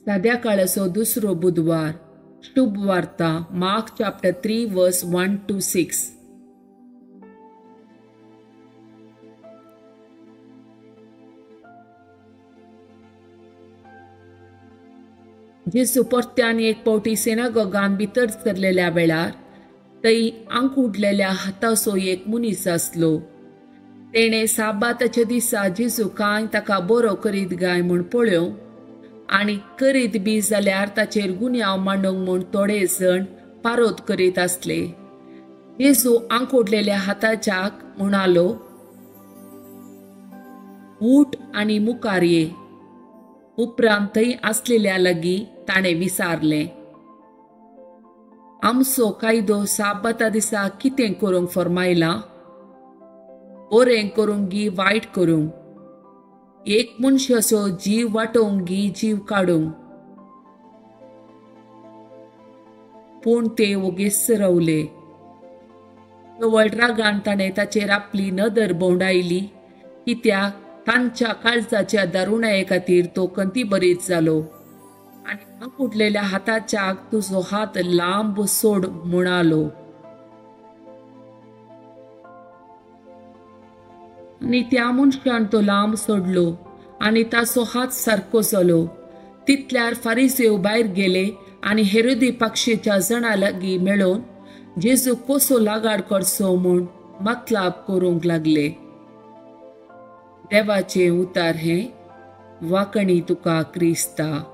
साद्या काळाचो दुसरो बुधवार. शुभ वार्ता मार्क चॅप्टर 3 वर्स 1 to 6. जेजू परत्यान एक पावटी सिनागोगान भितर सरलेल्या वेळार थंय आंकुडलेल्या हाताचो एक मनीस आसलो. तेणें साबाताच्या दिसा जेजू कांय ताका बरो करीत गाय म्हूण पळोवंक आनी करीत बी जाल्यार ताचेर गुन्यांव मांडूंक म्हूण थोडे जण पारोत करीत आसले. जेजू आंकुडलेल्या हाताच्याक म्हणालो, उठ आनी मुखार ये. उपरांत थंय आसलेल्या लागीं ताणें विचारलें, आमचो कायदो साबाता दिसा कितें करूंक फर्मायला? बरें करूंक गी वायट करूंक? एक मनशाचो जीव वाटोवंक गी जीव काडूंक? पूण ते वोगेच रावले. तवळ रागान ताणें ताचेर आपली नदर भोंवडायली, कित्याक तांच्या काळजाच्या दारुणाये खातीर तो कंती बरीच जालो आनी आंकुडलेल्या हाताच्याक तुजो हात लांब सोड म्हणालो. आनी त्या मनशान तो लांब सोडलो आनी ताचो हात सारको जालो. तितल्यार फारिसेव भायर गेले आनी हेरोदी पक्षीच्या जणां लागीं मेळोवन जेजू कसो लागाड करचो म्हूण मतलाब करूंक लागले. देवाचें उतार हें. वाकणी तुका क्रिस्ता.